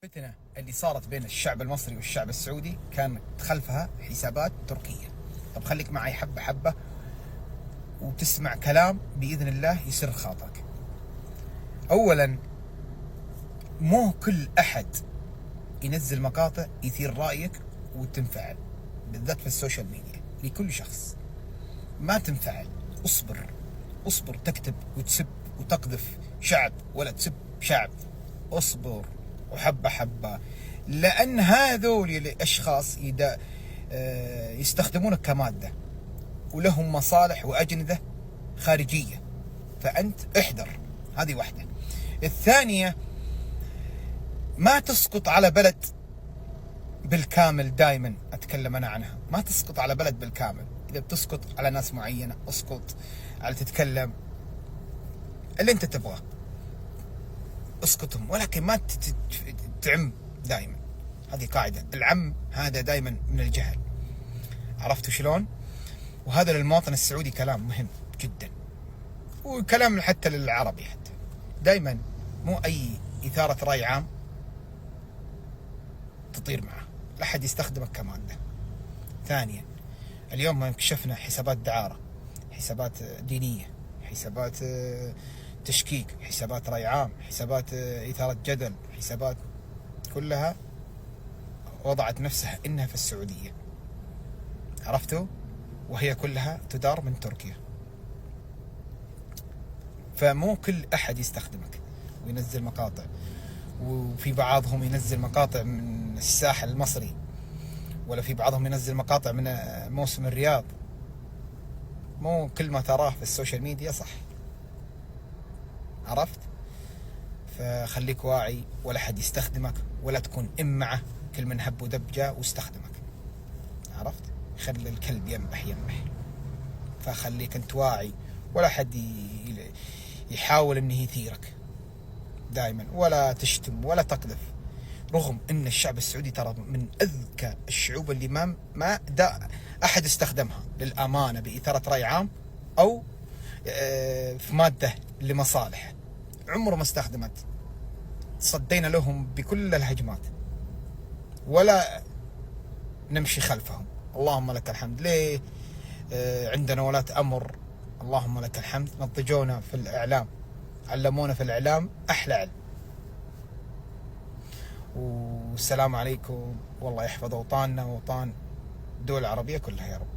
الفتنة اللي صارت بين الشعب المصري والشعب السعودي كانت خلفها حسابات تركية. طب خليك معي حبة حبة وتسمع كلام بإذن الله يسر خاطرك. أولا، مو كل أحد ينزل مقاطع يثير رأيك وتنفعل، بالذات في ال social media. لكل شخص ما تنفعل، اصبر اصبر، تكتب وتسب وتقذف شعب ولا تسب شعب، اصبر وحبة حبة، لأن هذول الأشخاص يستخدمونك كمادة ولهم مصالح وأجندة خارجية، فأنت احذر. هذه واحدة. الثانية، ما تسقط على بلد بالكامل، دائما أتكلم أنا عنها، ما تسقط على بلد بالكامل. إذا بتسقط على ناس معينة اسقط، على تتكلم اللي أنت تبغاه اسقطهم، ولكن ما تعم دائما. هذه قاعدة، العم هذا دائما من الجهل. عرفتوا شلون؟ وهذا للمواطن السعودي كلام مهم جدا، وكلام حتى للعربي حتى. دائما مو أي إثارة رأي عام تطير معه، لا أحد يستخدمك كمادة. ثانيا، اليوم ما اكتشفنا حسابات دعارة، حسابات دينية، حسابات تشكيك، حسابات رأي عام، حسابات إثارة جدل، حسابات كلها وضعت نفسها إنها في السعودية. عرفتوا؟ وهي كلها تدار من تركيا. فمو كل أحد يستخدمك وينزل مقاطع، وفي بعضهم ينزل مقاطع من الساحل المصري، ولا في بعضهم ينزل مقاطع من موسم الرياض. مو كل ما تراه في ال social media صح. عرفت؟ فخليك واعي، ولا حد يستخدمك، ولا تكون إمعة كل من هب ودب جاء واستخدمك. عرفت؟ خلي الكلب ينبح ينبح. فخليك انت واعي، ولا حد يحاول انه يثيرك دائما، ولا تشتم ولا تقذف. رغم ان الشعب السعودي ترى من اذكى الشعوب اللي ما دا احد استخدمها للامانه باثاره راي عام او في ماده لمصالحه، عمره ما استخدمت. صدينا لهم بكل الهجمات ولا نمشي خلفهم. اللهم لك الحمد. ليه؟ عندنا ولاة امر، اللهم لك الحمد، نضجونا في الاعلام، علمونا في الاعلام احلى علم. والسلام عليكم، والله يحفظ اوطاننا واوطان الدول العربيه كلها يا رب.